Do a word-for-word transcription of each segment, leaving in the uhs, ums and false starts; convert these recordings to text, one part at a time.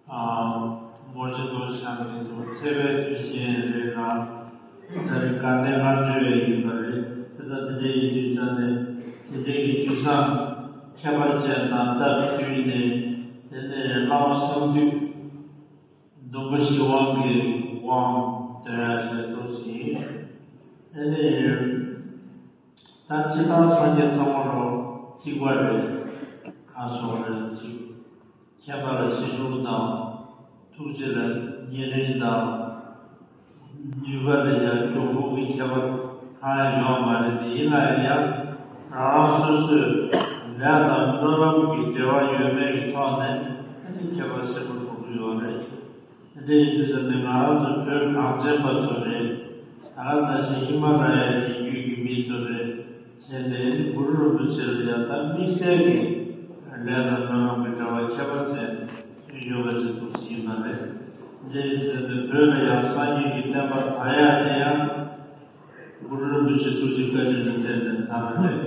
ཨ། ངོ་ཅན་རྡོ་རྗེ་འཆང་གི་ཐུགས་ཚེ་བའི་དུས་ཆེན་རེད་ལ། ད་རེས་དགའ་ལྡན་ལྔ་མཆོད་ཡིན་པ་རེད། དེ་ལྟར་དེ་འདྲ་ཡིན་དུས་ཙང་ནས་དེ་འདྲའི་གི་དུས་བཟང་ཁྱད་པར་ཅན་དང་སྟབས་བསྟུན་ནས། དེ་ནས་བླ་མ་གསང་འདུས་ཟླུམ་པོ་ཞི་དབང་གི་དབང་འདོན་ཡ་ཞེས་ཐུགས་ཟིན། དེ་ནས་ད་སྤྱིར་བཏང་སངས་རྒྱས་ཚང་མ་རོ་གཅིག་པ་རེད། ཁ་སོགས་རེད་གཅིག་ཁྱད་པར་ལ་ཕྱི་ཤུགས་དང་། ཐུགས་རྗེ་ལ་ཉེ་རིང་དང་། ནུས་པ་ལ་ཡང་འགྱུར་ཁུག་གི་ཁྱད་པར་གང་ཡང་ཡོད་མ་རེད་དེ། ཡིན་ན་ཡང་རང་རང་སོ་སོའི་ལས་དང་སྨོན་ལམ་གྱི་འབྲེལ་བ་ཡོད་མེད་ཀྱི་ཐོག་ནས་ཨ་ནི་ཁྱད་པར་ཆེན་པོ་འགྲོ་གི་ཡོད་རེད། དེ་འདྲ་ཡིན་དུས་ཙམ་ནས་ང་རང་ཚོ་བོད་གངས་ཅན་པ་ཚོ་རེད། ད་ག་ནང་བཞིན་ཧི་མ་ལ་ཡའི་རི་རྒྱུད་ཀྱི་མི་ཚོ་རེད། བྱས་ནས་གུ་རུ་རིན་པོ་ཆེ་ལ་ཡང་ད་དམིགས་བསལ་གྱི་ལས་དང་སྨོན་ལམ་གྱི་འབྲེལ་བ་ཁྱད་པར་ཅན་ཡོད་པ་ཞིག་ཐུགས་སུ་ཡིན་པ་རེད། འདི་ཡིན་ཚེ་འདི་བོད་ལ་ཡང་སངས་རྒྱས་ཀྱི་བསྟན་པ་དར་ཡག་དེ་ཡང་གུ་རུ་རིན་པོ་ཆེ་ཐུགས་རྗེ་བཀའ་དྲིན་ལ་བརྟེན་ནས་དར་བ་རེད།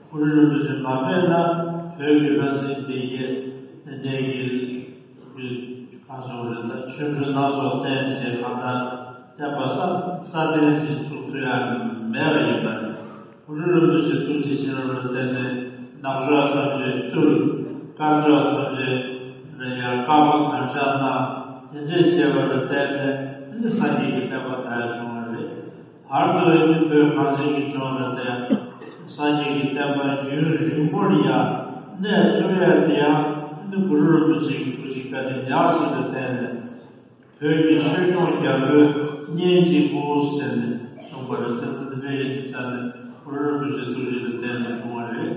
གུ་རུ་རིན་པོ་ཆེ་མ་ཕེབས་ན་བོད་ཀྱི་ལྷ་སྲིན་སྡེ་བརྒྱད་དེ་འདྲའི་གི་ཁ་སོགས་རེད། ད་ཆོ་འཕྲུལ་སྣ་ཚོགས་བསྟན་བྱས་གང་ལྟར་བསྟན་པ་སྲ་སྲ་བརྟན་ཞིག་ཚུགས་ཐུབ་ཡག་མེད་པ་ཡིན་པ་རེད། གུ་རུ་རིན་པོ་ཆེ་ཐུགས་རྗེ་ཆེ་རབས་ལ་བརྟེན་ནས་ནག་ཕྱོགས་ཐམས་ཅད་བཏུལ། དཀར་ཕྱོགས་ཐམས་ཅད་ལ་ཡང་དཀར་པོ་དམ་བཅའ་གནང་། དེ་འདྲས་བྱས་པ་ལ་བརྟེན་ནས་འདི་ནི་སངས་རྒྱས་ཀྱི་བསྟན་པ་དར་བྱུང་བ་རེད། བར་དུ་ཨ་ནི་བོད་གངས་ཅན་གྱི་ལྗོངས་ལ་བསྟན་སངས་རྒྱས་ཀྱི་བསྟན་པ་ཡུན་རིང་པོར་ཡང་གནས་ཐུབ་ཡག་དེ་ཡང་ཨ་ནི་གུ་རུ་རིན་པོ་ཆེ་གི་ཐུགས་རྗེ་བཀའ་དྲིན་ཡག་ཅིག་ལ་བརྟེན་ནས། བོད་ཀྱི་ཆོས་སྐྱོང་རྒྱལ་པོའི་གཉེན་གཅིག་པུ་ཟེར་ནས་གསུངས་པ་རེད། ཚེ་འདི་འདྲ་ཡིན་དུས་ཙང་ནས་གུ་རུ་རིན་པོ་ཆེ་ཐུགས་རྗེ་ལ་བརྟེན་ནས་བྱུང་བ་རེད།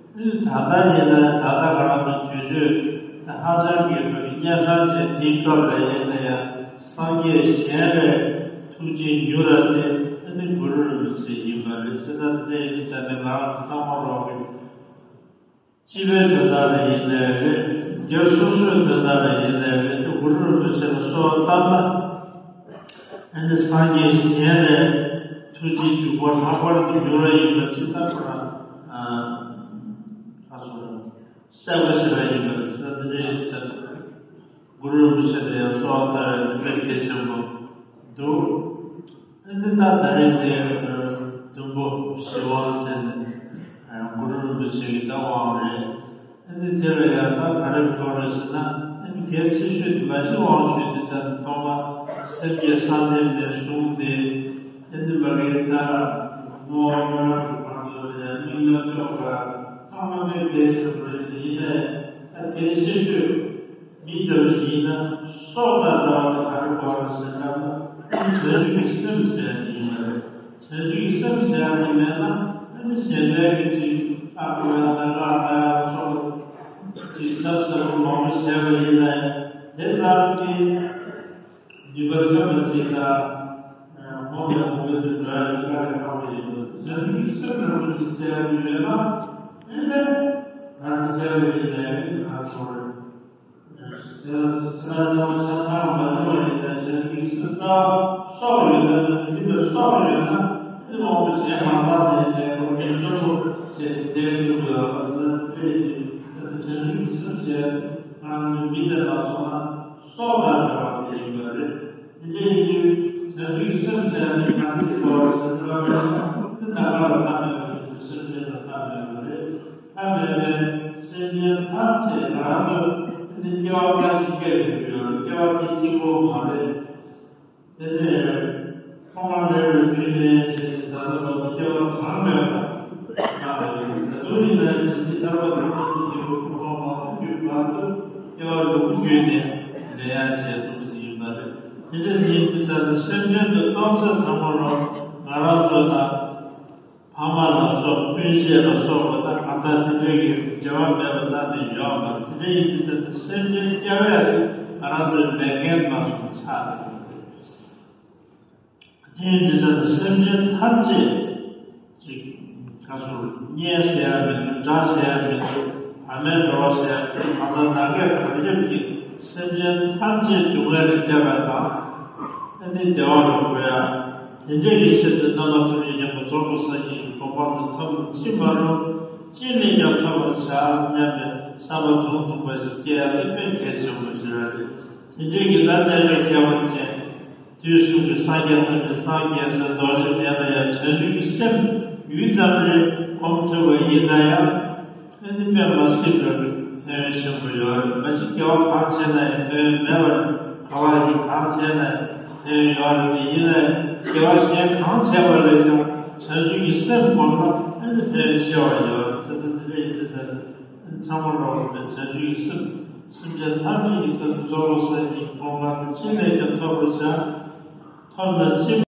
ཨ་ནི་ད་ལྟ་ཡིན་ན་ད་ལྟ་ང་རང་ཚོ་དུས་ཚོད་ཧ་ཅང་གི་བོད་ཀྱི་གཉན་འཕྲང་ཅན་དེའི་སྐབས་ལ་ཡིན་ན་ཡང་སངས་རྒྱས་གཞན་ལས་ཐུགས་རྗེ་མྱུར་བ་དེ་ཨ་ནི་གུ་རུ་རིན་པོ་ཆེ་ཡིན་པ་རེད། ཚེ་འདི་འདྲ་ཡིན་དུས་ཙང་ནས་ང་རང་ཚོ་ཚང་མ་རོགས་ཀྱིས། སྤྱི་པའི་དོན་དག་ལ་ཡིན་ནའི་རེད། སྒེར་སོ་སོའི་དོན་དག་ལ་ཡིན་ནའི་རེད། དེ་གུ་རུ་རིན་པོ་ཆེ་ལ་གསོལ་བ་བཏབ་ན། ཨ་ནི་སངས་རྒྱས་གཞན་ལས་ཐུགས་རྗེ་འཇུག་པ་ལྷག་པར་དུ་འགྱུར་བ་ཡིན་པ་ཅི་ལྟར་ཁོ་ན། ཨ། ཁ་སོ་གསལ་པོ་ཞིག་ལ་ཡིན་པ་རེད། ས་འདི་འདྲའི་ཞིག་ཆགས་སོང་། གུ་རུ་རིན་པོ་ཆེ་ལ་ཡང་གསོལ་བ་བཏབ་ཡ་འདི་དཔེ་གལ་ཆེན་པོ་འདུག་ཨ་ནི་ད་ད་རེས་དེ་ཟླུམ་པོ་ཞི་དབང་ཟེར་ནས་གུ་རུ་རིན་པོ་ཆེ་གི་ད་དབང་རེད། ཨ་ནི་དེ་ལ་ཡང་ད་ག་རེ་གོ་རེད་ཟེར་ན། ཨ་ནི་གལ་ཆེ་ཤོས་དེ་མ་གཞི་དབང་ཞུས་དེ་ཙམ་ཐོག་མ་སེམས་བསྐྱེད་གསར་འདེབས་ནས་བཟུང་སྟེ། ཨ་ནི་མ་གི་ད་ནོར་མི་རང་གི་བར་དུ་ཡང་མི་ལ་ལྕོགས་པ་ཚང་མ་དཔེ་གལ་ཆེན་པོ་རེད། ཡིན་ནའི་ད་གལ་ཆེ་ཤོས། མི་ལྟ་བུ་ཞིག་ཡིན་ན་སྲོག་དང་འདྲ་བ་དེ་ག་རེ་དགོས་རེད་ཟེར་ན། བྱང་ཆུབ་ཀྱི་སེམས་ཟེར་ཡ་དེ་ཡིན་པ་རེད། བྱང་ཆུབ་ཀྱི་སེམས་ཟེར་ཡ་དེ་མེད་ན་ཨ་ནི་གཞན་པའི་གི་ཅིག་ཨ་ཁུ་ཡ་ད་ག་ད་ཡ་སོགས་ཅིག་ཚབ་ཚབ་པོ་མང་པོ་བྱས་པ་ཡིན་ན་དེ་ཙམ་གྱིས་ནུས་པ་ཐོན་པ་ཅིག་དང་། ཧོ་ཡང་ཧོ་ཡང་དུ་འགྲོ་ཡ་དེ་ག་རེ་ཁག་པོ་ཡིན་པ་བྱང་ཆུབ་ཀྱི་སེམས་རང་བཞིན་གསལ་བ་ཡོད་ན་ཨེ་ནས་ང་ཚོ་གསལ་བ་ཡིན་ནའི་ང་ཚོར། སེམས་ལ་སེམས་ལ་བྱང་ཐང་མ་བྱུང་བ་ཡིན་ན། བྱང་ཆུབ་ཀྱི་སེམས་རྩ་བ་སྲོག་ཡོད་ན། ད་དེ་འདྲ་སྲོག་ཡོད་ན་དེ་མང་པོ་གཞན་མ་ལྷག་ནས་ནས་ཁོ་གཉེན་སྟོབས་པོ་བྱས་ཏེ་བསྡད་ཐུབ་ཡོད་པ་ཟེར་ན། དཔེ་དེ་བྱང་ཆུབ་ཀྱི་སེམས་ཟེར་ང་ཚོ་མི་དེ་ལ་སོང་ན་སྲོག་དང་འདྲ་བ་དེ་ཡིན་པ་རེད། དེ་འདྲ་ཡིན་དུས་བྱང་ཆུབ་ཀྱི་སེམས་ཟེར་ནི་གང་ཞིག་ལོ་ཟེར་ན། དེ་ད་ག་ལ་ཐ་མལ་པ་ཞིག་ཏུ་སེམས་ཅན་ལ་ཐ་མལ་པ་རེད། ཐ་མལ་པའི་སེམས་ཅན་ཐམས་ཅད་ང་རང་ཚོ་ནི་སྐྱེ་བ་སྔ་ཕྱི་བསྐྱེད་དགོས་ཀྱི་ཡོད་རེད། སྐྱེ་བ་དེ་གཅིག་པོ་མ་རེད། དེ་ནས་ཐོག་མར་འབྲས་བུའི་མཐུས་ནས་ད་ལྟ་བར་དུ་སྐྱེ་བ་གྲངས་མེད་པ་བླངས་པ་ཡིན། ད་དུང་ཡིན་ན་ཇི་སྲིད་ཐར་པ་དང་ཐུགས་རྗེ་ཆེན་པོའི་གོ་འཕང་མ་ཐོབ་ཀྱི་བར་དུ་སྐྱེ་བ་ལོངས་སྤྱོད་ནས་ལེན་ཡ་བྱས་ཐུབ་ཟིན་ཡིན་པ་རེད། དེ་འདྲ་ཟིན་དུས་ད་ལྟ་སེམས་ཅན་དུ་གཏོང་ས་ཚང་མ་རོགས་ང་རང་ཚོ་དང་། ཕ་མ་ལ་སོགས་སྤུན་མཆེད་ལ་སོགས་པ་དང་གང་ལྟར་དེ་འདྲའི་གི་འབྲེལ་བ་མེད་པ་རྩ་ནས་ཡོད་མ་རེད། དེ་འདྲ་ཡིན་དུས་ད་ལྟ་སེམས་ཅན་སྐྱབས་ཡ་དེ་ང་རང་ཚོའི་ལས་འགན་མ་སོང་ཆགས་ཡོད་རེད། དེ་ཡིན་དུས་ད་ལྟ་སེམས་ཅན་ཐམས་ཅད་ཅིག་ཁ་སོར་རྙེད་ཟེར་ཡ་མི་འདུག་དགྲ་ཟེར་ཡ་མི་འདུག་བར་མའི་འགྲོ་བ་ཟེར་ཡ་མི་འདུག་གང་ལྟར་ནམ་མཁའི་གང་ཁྱབ་ཀྱི་སེམས་ཅན་ཐམས་ཅད་སྡུག་བསྔལ་ལས་སྐྱབས་པ་དང་། ཨ་ནི་བདེ་བ་ལ་འགོད་ཡ། དེ་འདྲའི་གི་ཆེད་དུ་རྣམ་པ་ཐམས་ཅད་མཁྱེན་པ་རྫོགས་པའི་སངས་རྒྱས་ཀྱི་གོ་འཕང་དུ་ཐོབ་ནས་ཅི་མ་རུང་ཅི་ནས་ཀྱང་ཐོབ་པར་བྱ་སྙམ་པའི་བསམ་པ་དུང་དུང་བ་ཞིག་སྐྱེ་ཡ་དེ་དཔེ་གལ་ཆེན་པོ་ཞིག་རེད། དེ་འདྲའི་གི་ལ་གནས་ལུགས་ཁྱད་པར་ཅན། དུས་གསུམ་གྱི་སངས་རྒྱས་ཐམས་ཅད་སངས་རྒྱས་སའི་རྡོ་རྗེ་གདན་ལ་ཡང་བྱང་ཆུབ་ཀྱི་སེམས་ཡུད་ཙམ་རེ་སྒོམ་ཐུབ་པ་ཡིན་ན་ཡང་། ཨ་ནི་དཔེ་མ་སྲིད་པའི་ཕན་ཡོན་ཆེན་པོ་ཡོད་རེད། མ་གཞི་དགེ་བ་གང་བྱས་ན་ཡང་ཕན་ཡོན་མེད་པ་རེད། ག་བ་ཡིན་གང་བྱས་ན་ཡང་ཕན་ཡོན་ཡོད་རེད། དེ་ཡིན་ན་ཡང་དགེ་བ་གཞན་གང་བྱས་པ་ལས་ཀྱང་བྱང་ཆུབ་ཀྱི་སེམས་བསྒོམས་ན་ཨ་ནི་ཕན་ཡོན་ཆེ་བ་ཡོད་རེད། ཚེ་ད་འདི་འདྲ་ཡིན་དུས་ད་ཚང་མ་ལོག་པའི་བྱང་ཆུབ་ཀྱི་སེམས། སེམས་ཅན་ཐམས་ཅད་ཀྱི་དོན་དུ་རྫོགས་པའི་སངས་རྒྱས་ཀྱི་གོ་འཕང་དེ་ཅི་ནས་ཀྱང་ཐོབ་པར་བྱ། ཐོབ་ན་ཅི།